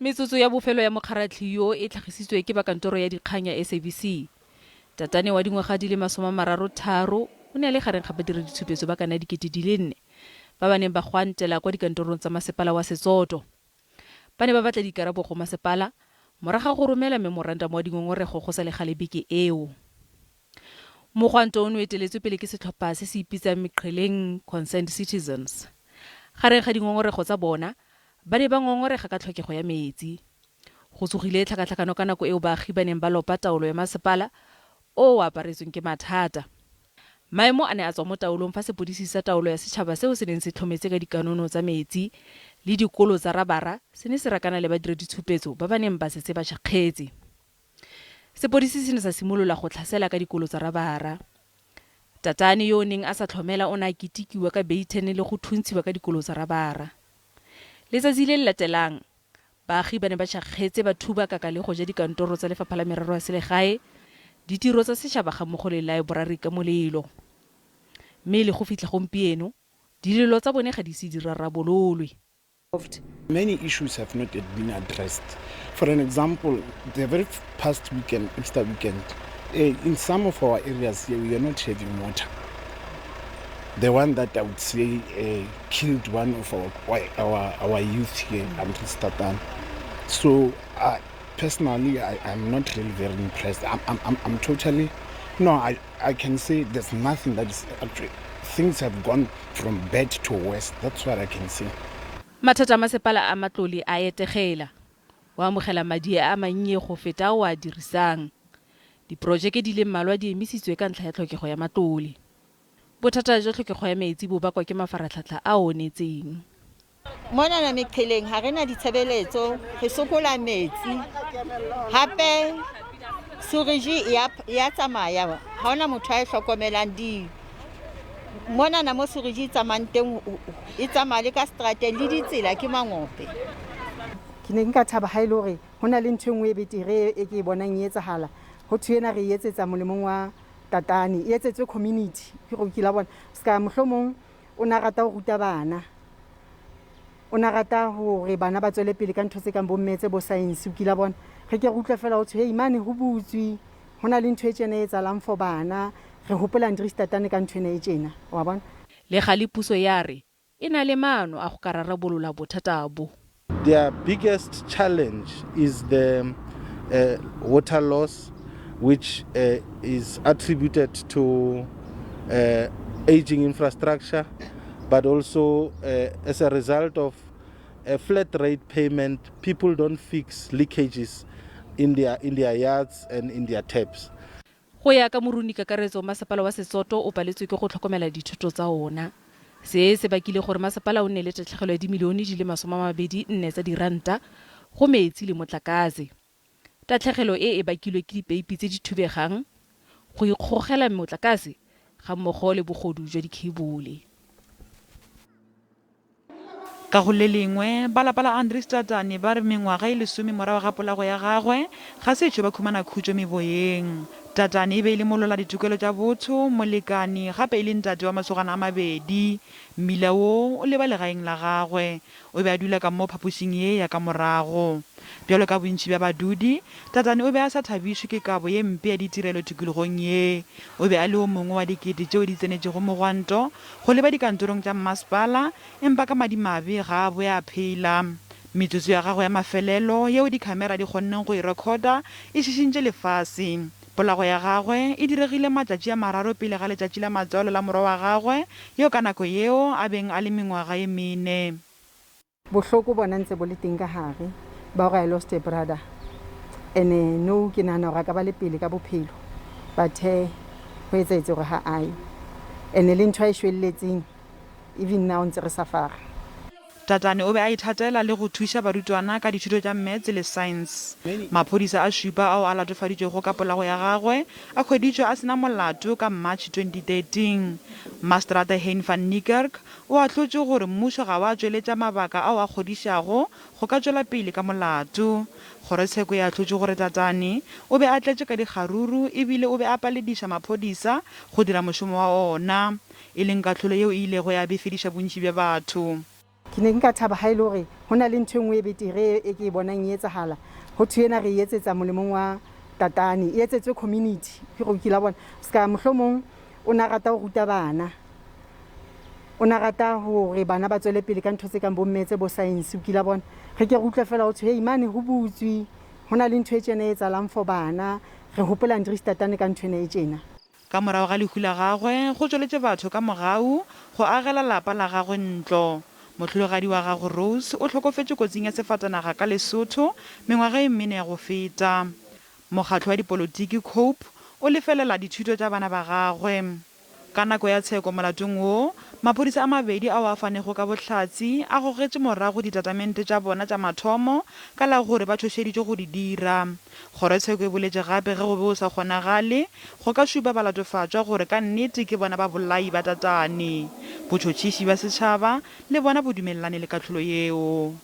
Metsotso ya bofelo ya mokgaratlhi yo e tlhagisitswe ke ba kantoro ya dikgang ya SABC. Tatane wa dingwaga di le 33 o ne a le gareng ga badiraditshupetso ba kana 4000 ba ba neng ba gwantela kwa dikantorong tsa masepala wa Setsoto. Ba ne ba batla dikarabo go masepala morago ga go romela memorandamo wa dingongorego go sa le gale beke eo. Mogwanto o ne o eteletswe pele ke setlhopha se se ipitsang Meqheleng Concerned Citizens. Gareng ga dingongorego tsa bona, ba ne ba ngongorega ka tlhokego ya metsi. Go tsogile tlhakatlhakano ka nako eo baagi ba neng ba lopa taolo ya masepala o o aparetsweng ke mathata. Maemo a ne a tswa mo taolong fa sepodisi sa taolo ya setšhaba seo se neng se tlhometse ka dikanono tsa metsi le dikolo tsa rabara se ne se rakana le badiraditshupetso ba ba neng ba setse ba tšhakgetse. Sepodisi se ne sa simolola go tlhasela ka dikolo tsa rabara. Tatane yo o neng a sa tlhomela o ne a ketikiwa ka baton le go thuntshiwa ka dikolo tsa rabara. Letsatsi le le latelang, baagi ba ne ba tšhakgetse ba thubakaka le go ja dikantoro tsa Lefapha la Merero ya Selegae, Ditiro tsa Setšhaba gammogo le laeborari ka molelo. Mme le go fitlha gompieno, dilelo tsa bone ga di ise di rarabololwe. Many issues have not yet been addressed. For an example, the very past weekend, Easter weekend, in some of our areas here, we are not having water. The one that I would say killed one of our youth here, Andries Tatane. So personally, I'm not really very impressed. I'm totally, no, I can say there's nothing that is actually, things have gone from bad to worse. That's what I can say. Mathata a masepala a matlole a etegela. O amogela madi a mannye go feta a o a dirisang. Diporojeke di le mmalwa di emisitswe ka ntlha ya tlhokego ya matlole. Bothata jwa tlhokego ya metsi bo bakwa ke mafaratlhatlha a onetseng. Monana meqheleng ga re na ditshebeletso, re sokola metsi. Hape sewerage ya tsamaya, ga hona motho a e hlokomelang di. Monana mo sewerage e tsamayang teng, e tsamaya le ka strateng le ditsela ke mangope. Ke ne nka thaba ha e le hore ho na le ntho e nngwe e betere e ke e bonang e etsahala. Ho thwe ena re e etsetsa molemong wa Tatane, e etsetswe community. Ke gore o kile wa bona ska mohlomong o na rata ho ruta bana, o na rata hore bana ba tswele pele ka ntho tse kang bo mmetse bo science. O kile wa bona re ke re utlwe fela ho thwe hei mane ho butswe, ho na le ntho e tjena e etsahalang for bana, re hopola Andries Tatane ka ntho ena e tjena, wa bona. Le gale puso ya re e na le maano a go ka rarabolola bothata bo. Their biggest challenge is the water loss, which is attributed to aging infrastructure, but also as a result of a flat rate payment, people don't fix leakages in their yards and in their taps. Go ya ka Moruni Kakaretso, masepala wa Setsoto o paletswe ke go tlhokomela dithoto tsa ona. Se se bakile gore masepala o nne le tatlhegelo ya dimilione di le 24 tsa diranta go metsi le motlakase. Tatlhegelo e e bakilwe ke dipeipi tse di thubegang, go ikgogela motlakase gammogo le bogodu jwa dikheibole. Ka go le lengwe, ba lapa la Andries Tatane ba re mengwaga e lesome morago ga polago ya gagwe, ga se tšo ba khumana khutšo meboyeng. Tatane e be e le molwela ditokelo tša botho, molekani, gape e le ntate wa masogana a mabedi. Mmila wo o leba legaeng la gagwe. O be a dula ka mo phapošing ye ya ka morago. Bjalo ka bontši bja badudi, Tatane o be a sa thabišwe ke kabo ye mpe ya ditirelo tikologong ye. O be a le o mongwe wa dikete tšeo di tsenetšego mogwanto go leba dikantorong tša mmasepala, empa ka madimabe ga a boe a phela. Metsotso ya gagwe ya mafelelo yeo dikhamera di kgonneng go e rekhoda e šišintše lefase. Polago ya gagwe e diregile matšatši a mararo pele ga letšatši la matswalo la morwa wa gagwe yo ka nako yeo a beng a le mengwaga ye mene. Bohloko bona ntse bo le teng ka gare ba gore I lost a brother ene nou ke nahana gore a ka ba le pele ka bophelo but he go etsahetse gore ha ayo ene le ntho a e shwelletseng even now ntse re safara. Tatane o be a ithatela le go thuša barutwana ka dithuto tša Maths le Science. Maphodisa a šupa ao a latofaditšwego ka polago ya gagwe a hweditšwe a se na molato ka March 2013. Maseterata Hein van Niekerk o ahlotše gore mmušo ga wa tšweletša mabaka ao a kgodišago go ka tšwela pele ka molato. Kgorotsheko e ahlotše gore Tatane o be a tletše ka dikgaruru e bile o be a palediša maphodisa go dira mošomo wa ona, e leng kahlolo yeo e ilego ya befediša bontši bja batho. Ke ne nka thaba ha e le hore ho na le ntho e nngwe e betere e ke e bonang e etsahala. Ho thwe ena re e etsetsa molemong wa Tatane, e etsetswe community. Ke gore o kile wa bona, ska mohlomong o ne a rata ho ruta bana, o ne a rata hore bana ba tswele pele ka ntho tse kang bo mmetse, bo science. O kile wa bona, re ke re utlwe fela ho thwe hei mane ho butswe, ho na le ntho e tjena e etsahalang for bana. Re hopola Andries Tatane ka ntho ena e tjena. Ka morago ga lehu la gagwe, go tšweletše batho ka mogau go agela lapa la gagwe ntlo. Mohlologadi wa gagwe Rose o hlokofetše kotsing ya sefatanaga ka Lesotho mengwaga e mene ya go feta. Mokgatlo wa dipolotiki Cope o lefelela dithuto tša bana ba gagwe. Ka nako ya tsheko molatong wo, maphodisa a mabedi ao a fanego ka bohlatse a gogetše morago ditatamente tša bona tša mathomo ka la gore ba tšhošeditšwe go di dira. Kgorotsheko e boletše gape ge go be go sa kgonagale go ka šupa balatofatšwa gore ka nnete ke bona babolai ba Tatane. Botšhotšhiši bja setšhaba le bona bo dumelelane le kahlolo yeo.